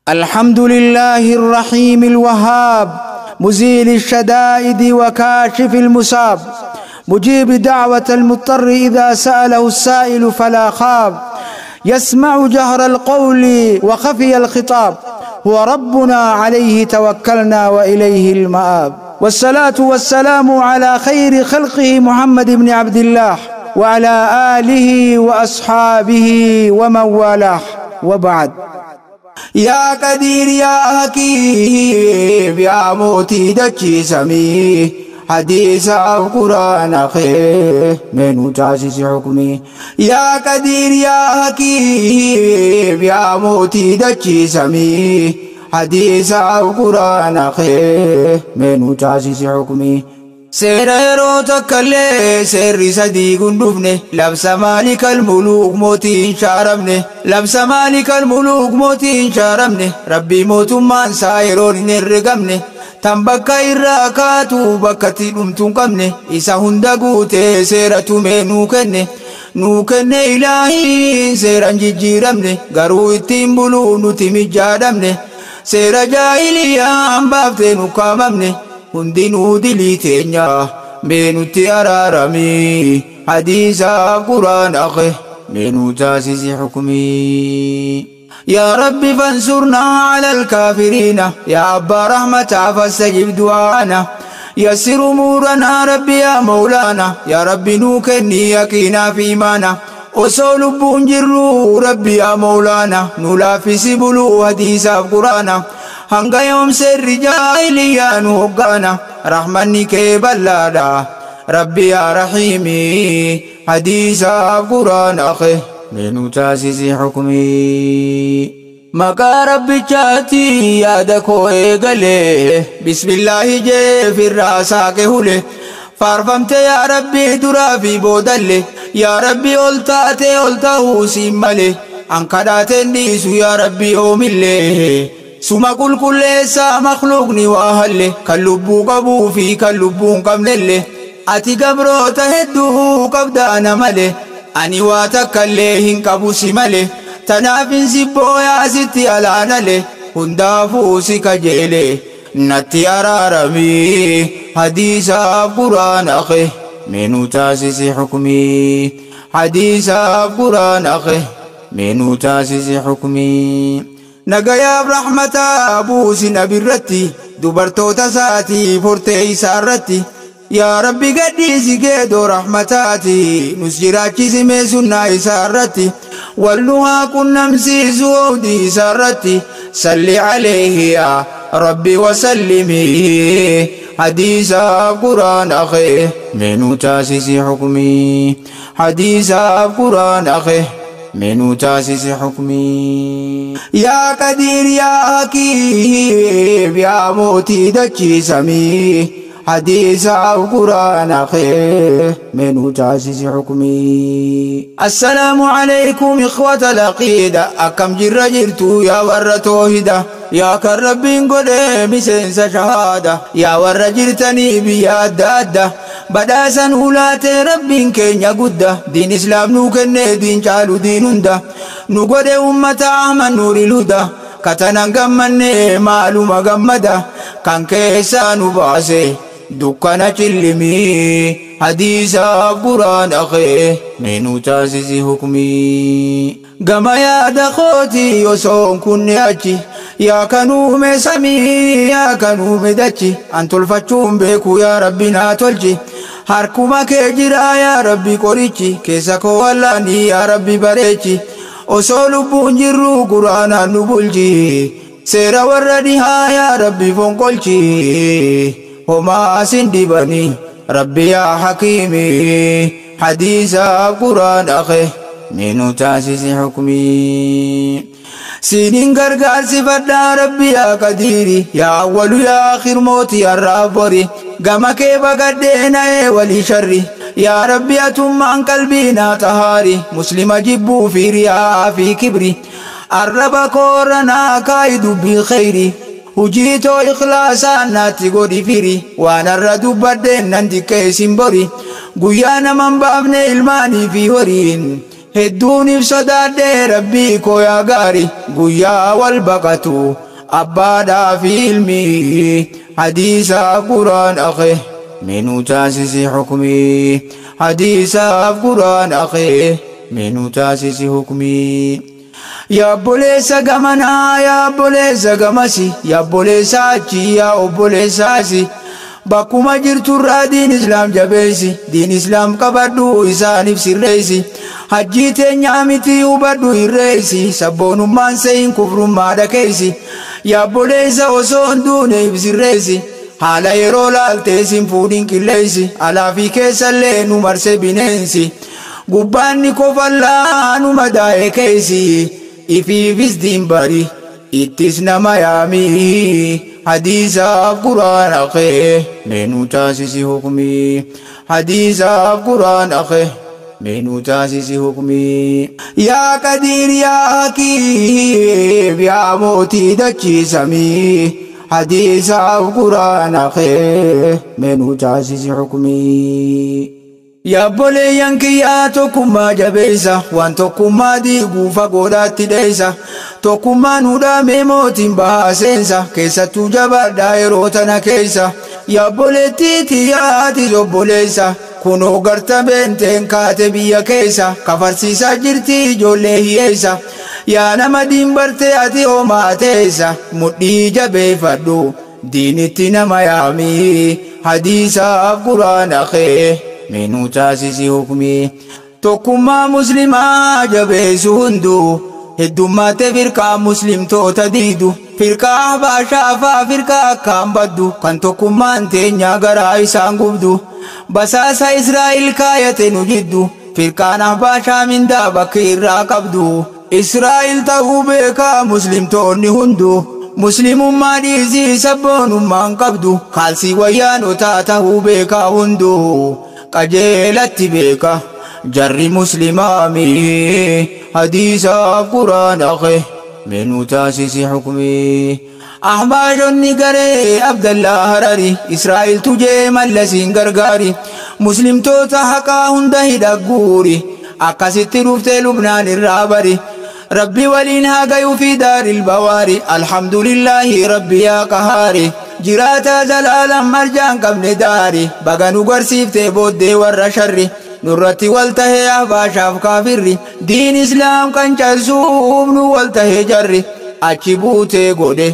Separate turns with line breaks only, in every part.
الحمد لله الرحيم الوهاب، مزيل الشدائد وكاشف المصاب، مجيب دعوة المضطر إذا سأله السائل فلا خاب، يسمع جهر القول وخفي الخطاب، هو ربنا عليه توكلنا وإليه المآب. والصلاة والسلام على خير خلقه محمد بن عبد الله وعلى آله وأصحابه ومن والاه، وبعد.
يا قدير يا حكيم يا موتي دچي سمي، حديث القرآن أخي من تاسس حكمي. يا قدير يا حكيم يا موتي دچي سمي، حديث القرآن أخي من تاسس حكمي. Seera yeroo takka illee seerri sadii kun dhufne, labsa maalikal muluuk mootii hin shaaramne, labsa maalikal muluuk mootii hin shaaramne, rabbii mootummaan isaa yeroon hin herregamne, tan bakka irraa kaatu bakkatti dhumtuu hin qabne, isa hunda guutee seera tumee nuu kenne, nuu kenne ilaahiin seeraan jijjiiramne, garuu ittiin buluu nuti mijaadhamne, seera jaahiliyaan baaftee nu kaamamne, hundinuu dilii teenya mee nutti araarami, hadiisaaf quraan akhe mee nu taasisi hukumii. يا رب فانصرنا على الكافرين، يا أبا رحمة فاستجب دعانا، يسر أمورنا ربي يا مولانا، يا رب نوكني يقينا في إيمانا، osoo lubbuun jirru rabbi yaa mawlaana, nu laaffisi buluu hadiisaaf quraana, hanga yoom seerri jaahiliyyaa nu hoggaana, rahmanni kee bal'aadha rabbi yaa rahiimi, hadiisaaf quraana akhe mee nu taasisi hukumii. Maqaa rabbichaati yaada koo eegalee, bismillaahi jee firraa saaqe hule, faarfamte yaa rabbi duraa fi boodalle, yaa rabbi ol taate ol ta'uu siin male, an kadhaateen dhiisu yaa rabbi yoomillee, suma qulqulleessaa makhluuqni waa halle, kan lubbuu qabuu fi kan lubbuu hin qabnelle, ati gabroota hedduu qabdaana male, ani waa takkallee hin qabu si male, tanaaf hin sibbooyaa sitti alaanale, hundaafuu si kajeele natti araarami, hadiisaaf quraan akhe mee nu taasisi hukumii, hadiisaaf quraan akhe mee nu taasisi hukumii. Nagayaaf rahmataa buusi nabirratti, dubartoota isaatii hortee isaarratti, yaa rabbi gadhiisi geedoo rahmataati, nus jiraachisi mee sunnaa isaarratti, wal nu haa qunnamsiisu oodii isaarratti, salli alayhi yaa rabbi wasallimi, hadiisaaf quraan akhe mee nu taasisi hukumii, hadiisaaf quraan akhe mee nu taasisi hukumii. Yaa qadiir yaa hakiim yaa mootii dachii samii, hadiisaaf quraan akhe mee nu taasisi hukumii. Assalaamu alaykum ikhwata laqiida, akkam jirra jirtu yaa warra toohida, yaa kan rabbiin godhee miseensa shahaada, yaa warra jirtanii biyya adda adda, badhaasan ulaatee rabbiin keenya gudda, diin islaam nuu kennee diin caalu diin hunda, nu godhe ummata ahmad nuuril huda, katanan gammannee maaluma gammada, kan keessaa nu baase dukkana cillimii, hadiisaaf quraan akhe mee nu taasisi hukumii. Gama yaada kootii osoon kunne achi, yaa kan uume samii yaa kan uume dachi, an tolfachuun beeku yaa rabbi naa tolchi, harkuma kee jira yaa rabbi qorichi, keessa koo wallaanii yaa rabbi bareechi, osoo lubbuun jirru quraanaan nu bulchi, seera warra dhihaa yaa rabbi fonqolchi, homaa sin dibani rabbi yaa hakiimi, hadiisaaf quraan akhe mee nu taasisi hukumii. Siinin gargaarsifadhaa rabbi yaa qadiiri, yaa awwalu yaa akhir mootii har'aaf bori, gama kee baqadhee na'ee walii sharri, yaa rabbi atummaan qalbii naa xahaari, muslima jibbuu fi riyaa fi kibri, arraba koorra naa kaayi dubbii khayri, hujii too ikhlaasaan naatti godhi firi, waan har'a dubbadheen nan xiqqeessin bori, guyyaa naman baafne ilmaanii fi horiin, Hedduuniif sodaadhee rabbii koo yaa gaari guyyaa wal baqatu abbaadhaa fi ilmi hadiisaaf quraan akhe minuu taasisi hukmii hadiisaaf quraan akhe minuu taasisi hukmii. Yaa obboleessa gamanaa yaa obboleessa gamasi yaa obboleessa achi yaa obboleessa asi bakkuma jirturraa diin islaam jabeessi diin islaam qabadhu isaaniif sirreessi hajjii teenyaa miti hubadhu irreessi sabboonummaan se'in kufrummaa dhakeessi yaa obboleessa osoo hin duune if sirreessi haala yeroo laaltee sin fuudhin qilleessi alaa fi keessallee nu marse bineensi gubbaanni kofallaa nu madaa'e keessi ifiifis diin bari ittis nama yaamii hadiisaaf quraan akhe meenuu taasisi hukmii hadiisaaf quraan akhe meenuu taasisi hukmii. Yaa qadiir yaa hakiim yaa mootii dachiisamii hadiisaaf quraan akhe meenuu taasisi hukmii. Yaa obboleeyyan kiyyaa tokkummaa jabeessa waan tokkummaa diiguu fagoodhaatti dheessa tokkummaan hudhamee mootiin bahaa seensa keessattuu jabaadhaa yeroo tana keessa yaa obboleettii tiyyaatis obboleessa kunoo garta beenteen kaate biyya keessa kafarsiisaa jirti ijoollee hiyyeessa yaa nama diinbartee ati homaa teessa mudhii jabeeffadhu diinitti nama yaamii hadiisaaf quraan akee minuu taasisi hukmii. Tokkummaa muslimaa jabeessu hunduu heddummaate firqaa muslimtoota diidu firqaa ahbaashaa faa firqaa akkaan baddu kan tokkummaan teenyaa garaa isaan gubdu basaasa Israa'el kaayate nu jiddu firqaan ahbaashaa mindaa bakki irraa qabdu Israa'el ta'uu beekaa muslimtoonni hunduu muslimummaa dhiisii sabboonummaan qabdu kaalsii wayyaanotaa ta'uu beekaa hunduu qajeelatti beeka jarri muslimaami hadiisaaf quraan akhe meenuu taasisi hukmii. Ahbaashonni garee Abdallaa Harari Israa'el tujee mallasiin gargaari muslimtoota haqaa hunda hidha guuri akkasitti dhuftee Lubnaan irraa bari rabbi waliin haa gayuu fi daaril bawaari alhamdulillaahi rabbi yaa qahaari jiraata zalaalam marjaan qabne daari baga nu garsiiftee booddee warra sharri nurratti wal tahee ahbaashaaf kaafirri diin islaam kan cabsuuf nu wal tahee jarri achi buutee godhe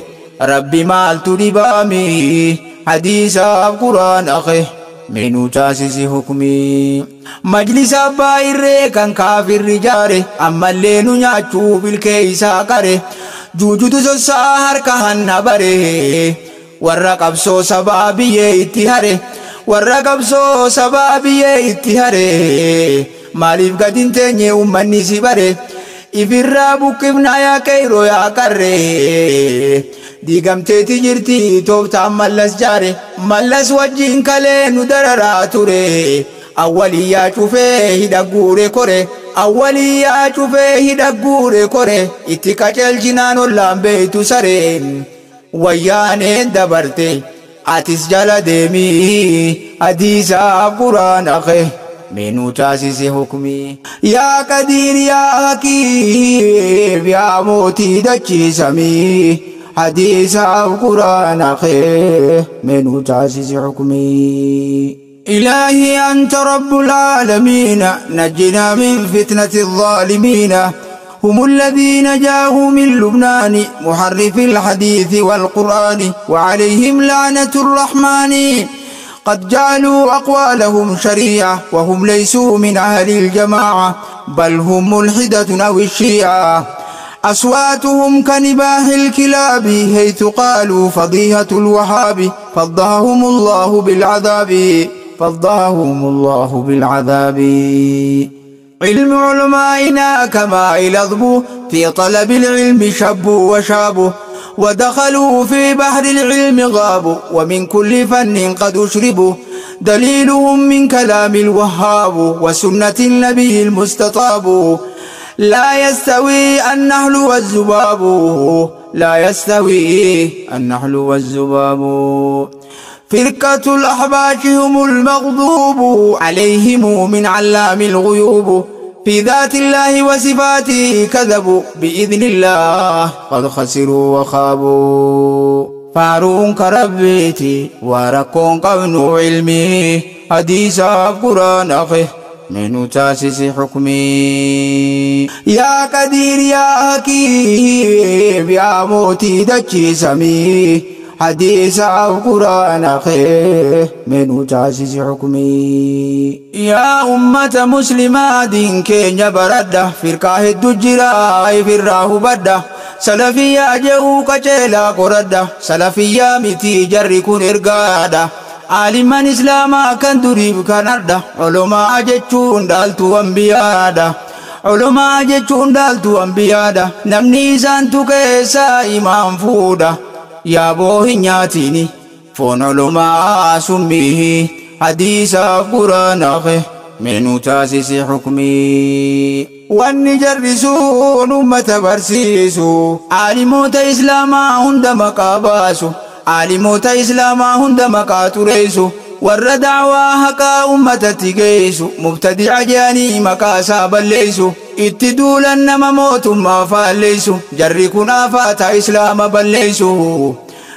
rabbi maaltu dhibaami hadiisaaf quraan akhe minuu taasisi hukmii. Majlisa abbaa irree kan kaafirri jaare ammallee nu nyaachuu bilkee isaa qare juujutu sossaa harka hanna bare warra qabsoo sabaa biyyee itti hare warra qabsoo sabaa biyyee itti hare maaliif gad hin teenye uummanni si bare ifirraa buqqifnaa yaa qeyroo yaa qarre diigamteeti jirti tooftaan mallas jaare mallas wajjin kalee nu dararaa ture awwaliyyaa cufee hidha guure kore awwaliyyaa cufee hidha guure kore itti qaceelchinaan ollaan beeytu saree wayyaaneen dabarte atis jala deemii hadiisaaf quraan akhe meenuu taasisi hukmii. Yaa qadiir yaa hakiim yaa mootii dachiisamii hadiisaaf quraan akhe meenuu taasisi hukmii. إلهي أنت رب العالمين نجنا من فتنة الظالمين هم الذين جاءوا من لبنان محرف الحديث والقرآن وعليهم لعنة الرحمن قد جعلوا أقوالهم شريعة وهم ليسوا من أهل الجماعة بل هم ملحدة أو الشيعة أصواتهم كنباح الكلاب حيث قالوا فضيحة الوهاب فضحهم الله بالعذاب فضحهم الله بالعذاب. علم علمائنا كما الأضب في طلب العلم شبوا وشابوا ودخلوا في بحر العلم غابوا ومن كل فن قد أشربوا دليلهم من كلام الوهاب وسنة النبي المستطاب لا يستوي النحل والذباب لا يستوي النحل والذباب. فرقة الأحباش هم المغضوب عليهم من علام الغيوب. في ذات الله وصفاته كذبوا بإذن الله قد خسروا وخابوا. فارون كربيتي وركون قبن علمي حديث قرآن أخي من تاسس حكمي. يا قدير يا حكيم يا موتي دجي سمي حديث قرآن أخي من تاسس حكمي. يا أمة مسلمة دين كين بردة فرقاه الدجرا فراه بدة سلفية جو كجلا قردة سلفية متي جري كن إرقادة عالما إسلاما كان دريب كنردة علماء جتشون دالتو أنبيادة علماء جتشون دالتو أنبيادة نمني سانتو كيسا إمام فودة يا بوه نياتيني فون علماء سميه حديث قرآن أخي من تاسس حكمي. واني جرسون أمة برسيسو عالموت إسلاما هند مقاباسو عالموت إسلاما هند مقاتريسو ور دعوة حقا أمة تجيسو مبتدع جاني مقاسا بليسو اتدولا نما موت ما فاليسو جركنا فات إسلام بليسو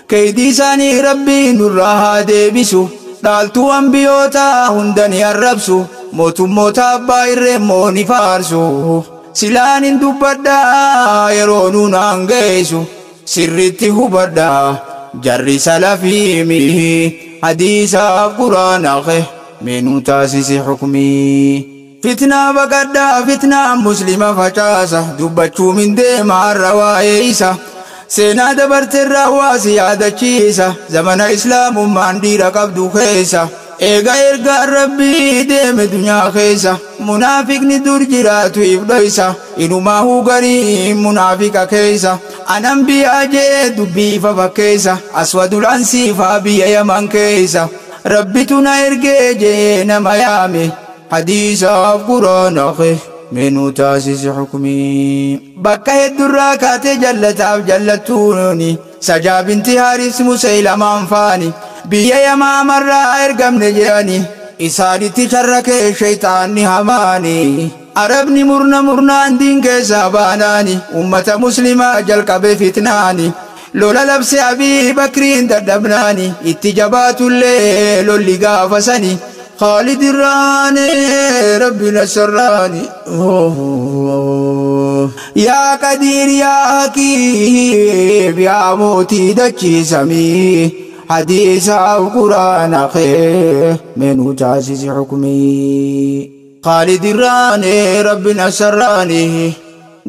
كيدي ساني ربي نراها ديبسو دالتو أنبيوتا هندني الربسو موت موتا باير موني فارسو سلان دبدا يرونون أنجيسو سرتي هبدا جري سلفيمي حديث قرآن أخي من تاسس حكمي. فتنة بقدا فتنة مسلمة فشاسة دبتشو من ديما الروايسة سينا دبرت الرواسي عادة شيسة زمن إسلام ما قبضو خيسة إيغا إرغا ربي ديم دنيا خيسة منافق ندور جراتو إفليسة إنو ما هو غريم منافق كيسة أنام بيا جي دبي ففكيسة أسود العنسي فابيا يمن كيسة ربي تنا إرغي جي نميامي حديث قرآن أخي من تاسس حكمي. بكا الدراكات جلت أو جلتوني سجا بنت حارس مسيلمان فاني بيا يما مرة ارقم نجاني إساني تشرك شيطان هماني عربني مرنا مرنا دين كساباناني أمة مسلمة جلق بفتناني لولا لبس أبي بكرين دردبناني اتجابات الليل اللي قافسني خالد الراني ربنا سراني. يا قدير يا حكيم يا موتي دجي سمي حديث قرآن أخي من تاسس حكمي. خالد الراني ربنا سراني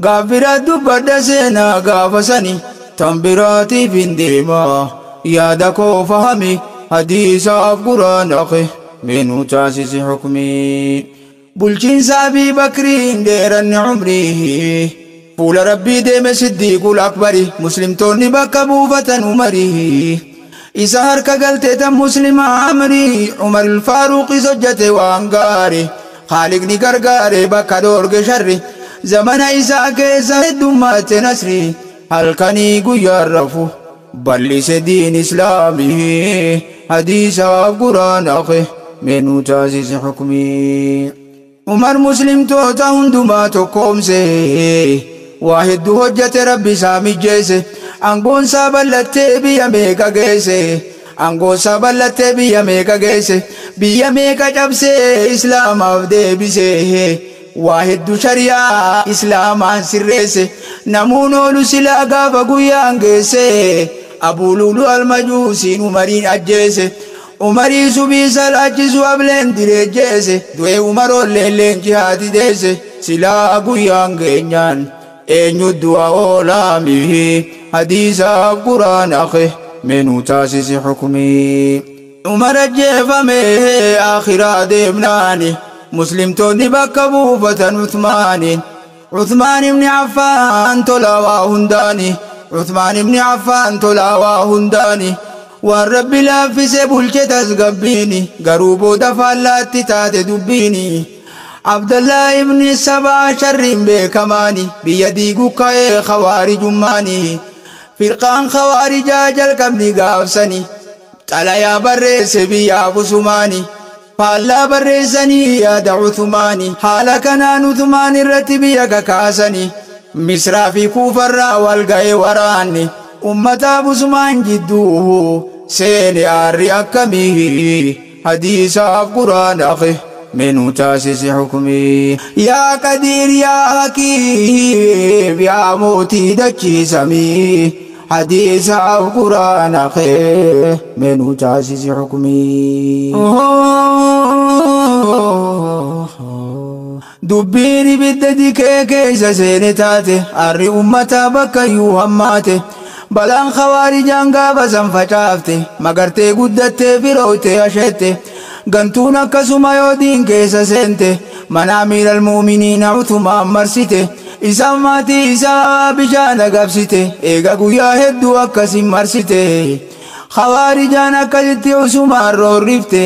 غافرة دبدا سينا غافسني تنبراتي فنديما يا دكو فهمي حديث قرآن أخي من تاسس حكمي. بلچين سابي بكرين ديرن عمري فول ربي ديم صديق الأكبر مسلم توني بكبو فتن عمري إسهر كقلت تم مسلم عمري عمر الفاروق زجته وانقاري خالقني قرقاري بكدور قشري زمن إساء كيسا الدمات نسري هلكني قيارفو بل دين إسلامي حديث قرآن أخي من تاسس حكمي. عمر مسلم توتا هندما تقومسي واحد هجة ربي سامي جيسي أنقون سابلتي بيا ميكا جيسي أنقون سابلتي بيا ميكا جيسي بيا ميكا جبسي إسلام أفدي بيسي واحد شريعة إسلام سرسي نمونو لسلا غافا قويان جيسي أبو لولو المجوسي عمرين أجيسي عمري سبي سلاجسو أبلين دريجيسي دوي عمرو لين جهادي ديسي سلا قويان جينيان أين الدعاء أولامي حديث قرآن أخي من تاسس حكمي. عمر الجيفمي آخرا ديمناني مسلم توني بكبو فتن عثماني عثمان بن عفان تلاوى هنداني عثمان بن عفان تلاوى هنداني والرب لافس بلچ تسقبيني قروبو دفالات تات دبيني عبد الله بن سبع شر بكماني بيدي قكاي خوارج ماني فرقان خوارج جل كمني قافسني تلا يا بريس بيا بسماني Faallaa barreessanii yaada Uthmaani. Haala kanaan Uthmaan irratti biyya kakaasani. Misraa fi Kuufarraa wal ga'e waraanni. Ummataaf Usmaan jidduu seene aarri akkamii. Hadiisaaf Quraana kee minuu taasisi hukumii. Yaa Qadiir yaa Hakiim yaa mootii dachiisamii. Hadiisaaf Quraana kee minuu taasisi hukumii. Dubbiin ibidda dikee keessa seene taate aarri ummataa bakkayyuu hammaate. Balaan khawaarijaan gaafa san facaafte magartee guddattee firooytee asheette. Gantuun akkasuma yoo diin keessa seente mana amiiral muuminiina Uthmaan marsite. Isaan maatii isaa bishaan agabsite eega guyyaa hedduu akkasin marsite. Khawaarijaan akkasitti Usmaan roorrifte.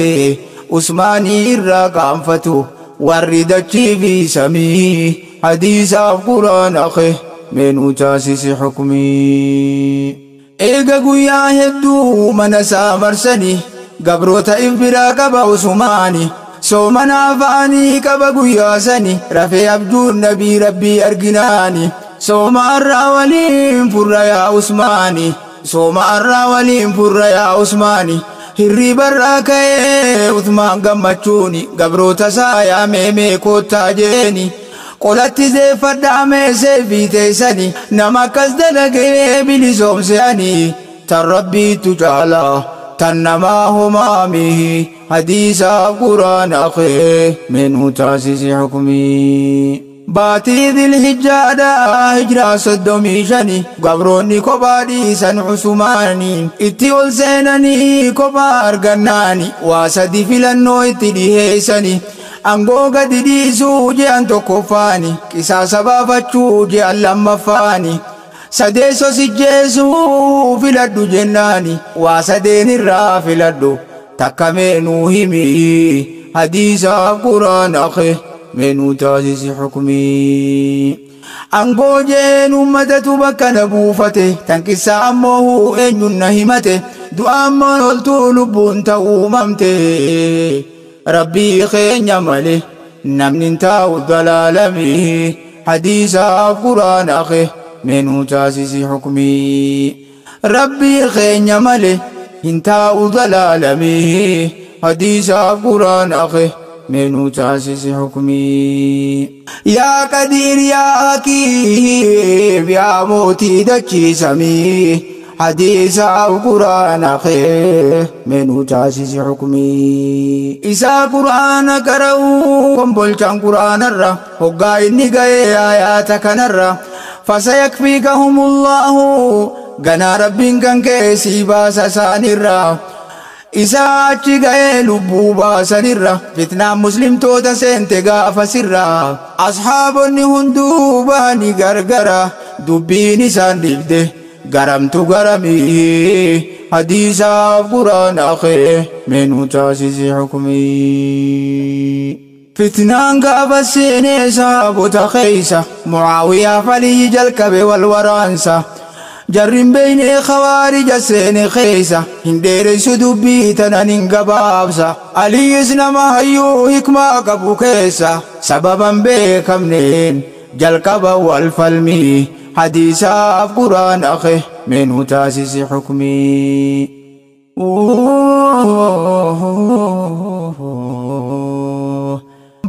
Usmaanii irraa qaanfatu warri dachii fi samii. Hadiisaaf Quraana kee minuu taasisi hukumii. Eega guyyaa hedduu mana isaa marsanii gabroota if biraa qaba Usmaani. Soomana afaanii qaba guyyaa sani rafee abjuun nabii rabbii arginaani. Sooma arraa waliin furra yaa Usmaani. Sooma arraa waliin furra yaa Usmaani. Hirribarraa ka'ee Uthmaan gammachuuni gabroota isaa yaamee mee koottaa jeeni. Qolatti zeeffadhaa meesee fiiteessani nama akkas dalagee bilisoomseani. Tan rabbiitu caalaa tan namaa homaami. Hadiisaaf Quraana kee minuu taasisi hukumii. Baatii Dhilhijjaadhaa hijiraa 35 gabroonni kophaa dhiisan Usmaani. Itti ol seenanii kophaa argannaani waa sadi filannoo itti dhiheessani. Angoo gadi dhiisuu je'an tokkoffaani. Qisaasa baafachuu je'an lammaffaani. Sadeessoo sijjeessuu filadhu jennaani. Waa sadeen irraa filadhu takka meenuu himi. Hadiisaaf Quraana kee minuu taasisi hukumii. Angoo jeen uummatatu bakka na buufate. Tanqisaa ammoo eenyuun na himate. Du'a ammoo oltuu lubbuun ta'uu uumamte. Rabbii keenya malee namni hin taa'u dalaalamii. Hadiisaaf Quraana kee minuu taasisi hukumii. Rabbii keenya malee hin taa'u dalaalamii. Hadiisaaf Quraana kee minuu taasisi hukumii. Yaa Qadiir yaa Hakiim yaa mootii dachiisamii. Hadiisaaf Quraana kee minuu taasisi hukumii. Isaa Quraana qara'uu kombolchaan Quraanarra hoggaa inni ga'ee aayaata kanarra. Fasayakfiikahumullaahu ganaa rabbiin kan kee sii baasa isaanirra. Isaa achi ga'ee lubbuu baasanirra fitnaan muslimtoota seente gaafa sirra. Ashaabonni hunduu bahanii gargara dubbiin isaan dhibde garamtu garamii. Hadiisaaf Quraana kee minuu taasisi hukumii. Fitnaan gaafa seenee sahaabota keessa Mucaawiyaaf Aliyyi jalqabe wal waraansa. Jarrin beeynee khawaarija seene keessa hin dheeressu dubbii tanan hin gabaabsa. Aliyyis nama hayyuu hikmaa qabu keessa sababan beekamneen jalqaba wal falmii. Hadiisaaf Quraana kee minuu taasisi hukumii.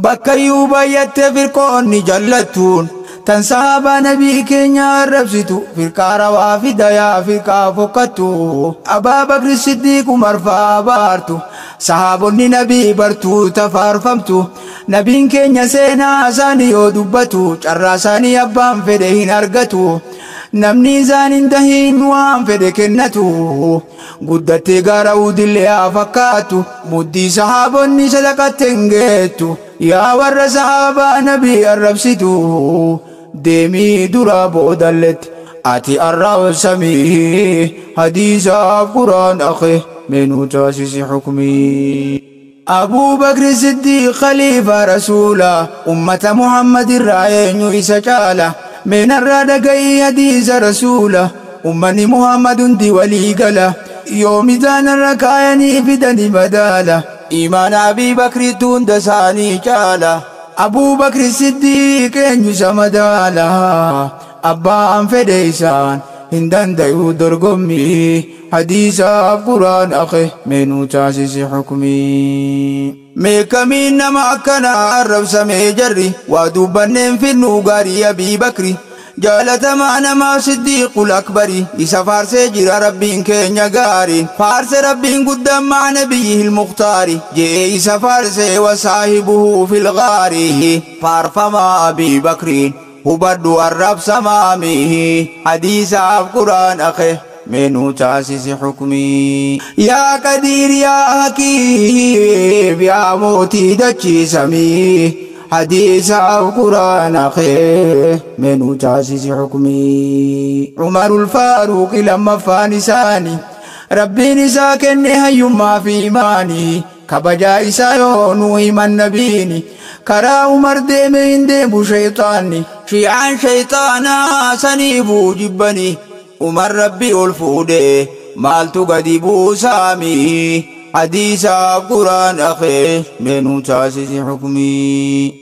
Bakkayyuu baay'attee firqoonni jallattuun tan sahaabaa nabii keenya arrabsitu firqaa rawaa fidayaa firqaa fokkattu. Abaa Bakri Siddiiq Umar fa'aa baartu sahaabonni nabii bartuu tafaarfamtu. Nabiin keenya seenaa isaanii yoo dubbatu carraa isaanii abbaan fedhe hin argatu. Namni isaan hin tahin waan fedhe kennatu. Guddattee gaara udillee haa fakkaatu muddii sahaabonni sadaqatte hin geettu. Yaa warra sahaabaa nabii arrabsitu deemii dura boodalletti ati arrabsamii. Hadiisaaf Quraana kee minuu taasisi hukumii. Abuu Bakri Siddiiq khaliifa rasuula ummata Muhammad irraa eenyu isa caala. Meenarraa dhaga'ii hadiisa rasuula ummanni Muhammad hundi walii gala. Yoo mizaanarra kaayanii fidani madaala. Iimaana Abii Bakriitu hunda isaanii caala. Abuu Bakri Siddiiq eenyu isa madaala? Abbaan fedhe isaan hin dandayu dorgommii. Hadiisaaf Quraan akhe meenuu taasisi hukmii. Meekamiin nama akkanaa arrabsamee jarri waa dubbanneen finnuu gaarii Abii Bakri. Jaalatamaa namaa Siddiiqul Akbari isa faarsee jira Rabbiin keenya gaariin. Faarse Rabbiin guddaan ma'a nabiyyihil mukhtaari jee isa faarsee wasaahibuhu fil ghaari. Faarfamaa Abii Bakriin hubadhu arrabsamaami. Hadiisaaf Quraan akhe meenuu taasisi hukmii. Yaa Qadiir yaa Hakiim yaa mootii dachiisamii. Hadiisaaf Quraan akhe meenuu taasisi hukmii. Umarul Faaruq lammaffaan isaanii Rabbiin isaa kenne hayyummaa fi imaanii. Kabajaa isaa yoo nuu himan nabiini. Karaa Umar deeme hin deemu shayxaanni. Shi'aan shayxaanaa saniifuu jibbani. Umar Rabbi ol fuudhe maaltu gadi buusaami. Hadiisaaf Quraan akhe meenuu taasisi hukmii.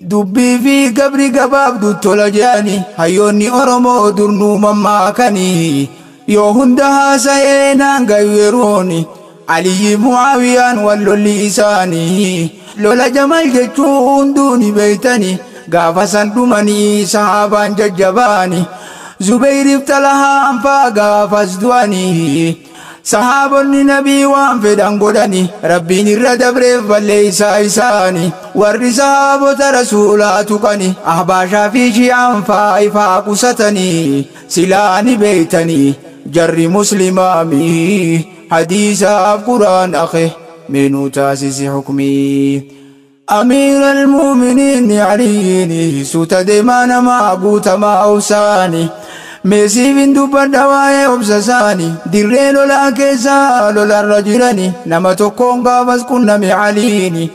Dubbii fi gabri gabaabdu tola jedhani hayyoonni Oromoo durnuu mammaakanii. Yoo hunda haasa'ee naan gayu yerooni. Aliyyi Mucaawiyaan wal lolli isaanii. Lola Jamal jechuun hunduu ni beeytani. Gaafa san dhumanii sahaabaan jajjabaani. Zubayriif Talahaan faa gaafas du'anii. Sahaabonni nabii waan fedhan godhani. Rabbiin irra dabreef balleessaa isaani. Warri sahaabota rasuulaa tuqani. Ahbaashaa fi shi'aan faa ifaa qusatanii. Silaa ni beeytanii jarri muslimaami. Hadiisaaf Quraan akhe meenuu taasisi hukmii. Amiir al-muuminiin Aliyyiin suuta deemaa namaa guutamaa obsaani. Meesiif hin dubbadha waa'ee obsa isaani. Dirree lolaa keessa lolarra jirani. Nama tokkoon gaafas qunname Aliini.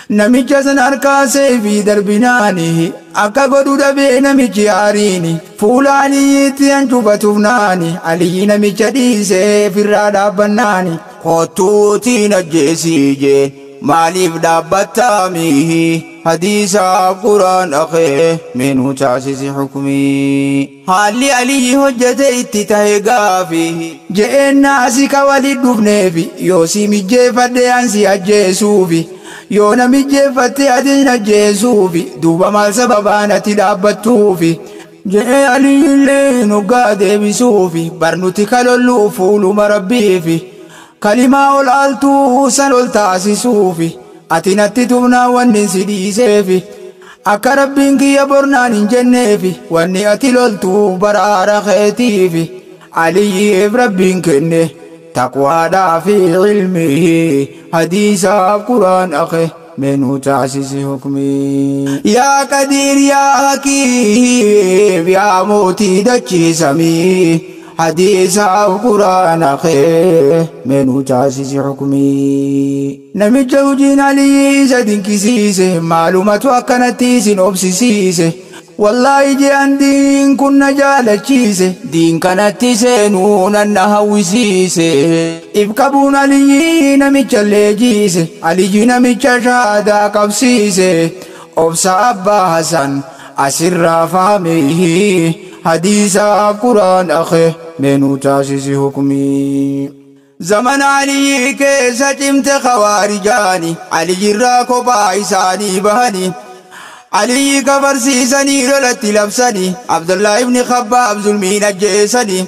Namicha san harkaa seefii darbinaani. Akka godhu dhabee namichi aariini. Fuula Aliyyiitti hancuufatuuf naani. Aliyyi namicha dhiisee firraa dhaabbannaani. Kottuutiin ajjeesii jeen maaliif dhaabbattaami? Hadiisaaf Quraan akhe meenuu taasisi hukmii. Haalli Aliyyi hojjete itti tahe gaafi. Je'een naasi ka walit dhufneefi. Yoo si mijjeeffadhe an si ajjeesuufi. Yoo na mijjeeffatte ati hin ajjeesuufi. Duuba maal sababaan ati dhaabbattuufi. Je'ee Aliyyillee nuggaa deebisuufi. Barnuti kalollu fuuluma Rabbiifi. Kalimaa ol aaltuu san ol taasisuufi. Ati natti tumnaa wanni si dhiiseefi. Akka Rabbiin kiyya bornaan hin jenneefi. Wanni ati loltuu baraara keetiifi. Aliyyiif Rabbiin kenne taqwaadhaa fi ilmii. Hadiisaaf Quraan akhe meenuu taasisi hukmii. Yaa Qadiir yaa Hakiim yaa mootii dachiisamii. Hadiisaaf Quraan akhe meenuu taasisi hukmii. Namicha hojiin Aliyyi isa dinqisiise maalumatu akkanatti isin obsisiise. Wallaahi je'an diin kun na jaalachiise. Diin kanatti seenuu nan na hawwisiise. If qabuun Aliyyi namicha leejiise. Aliyyi namicha shahaadaa qabsiise. Obsa Abbaa Hasan asirraa fahame. Hadiisaaf Quraan akhe meenuu taasisi hukmii. Zaman Aliyyi keessa cimte khawaarijaani. Aliyyirraa kophaa isaanii bahani. Aliyyi kafarsiisanii lolatti labsanii. Abdullah ibni Khabbaab zulmiin ajjeesanii.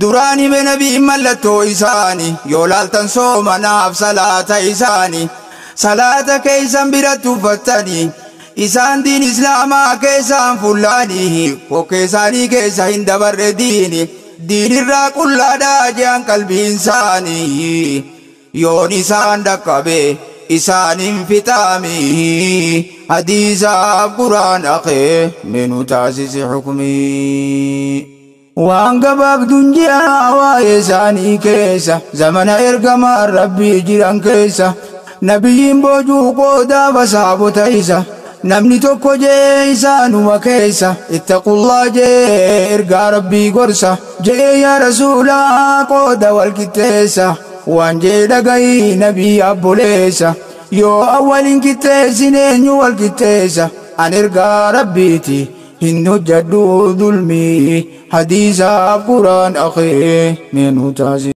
Duraan hime nabiin mallattoo isaanii. Yoo laaltan soomanaaf salaata isaanii. Salaata keessan biratti uffattanii. Isaan diin Islaamaa keessaan fullaanii. Kokkee isaanii keessa hin dabarre diini. Diinirraa qullaadhaa je'an qalbiin isaanii. Yoon isaan dhaqqabe isaan hin fixaami. Hadiisaaf Quraan akhe meenuu taasisi hukmii. Waan gabaabduun ji'a waa'ee isaanii keessa zamana ergamaan Rabbii jiran keessa nabiyyiin boojuu qoodaaf asaabota isa. Namni tokko jee isaanuma keessa ittaqullaa jee ergaa Rabbii gorsa jee yaa rasuulaa qooda wal qixxeessa waan jee dhagahi nabii abboleessa. Yoo awwaliin qixxeessine eenyu wal qixxeessa? An ergaa rabbiiti hin hojjedhu dhulmii. Hadiisaaf quraan akhee mee nu taasisi.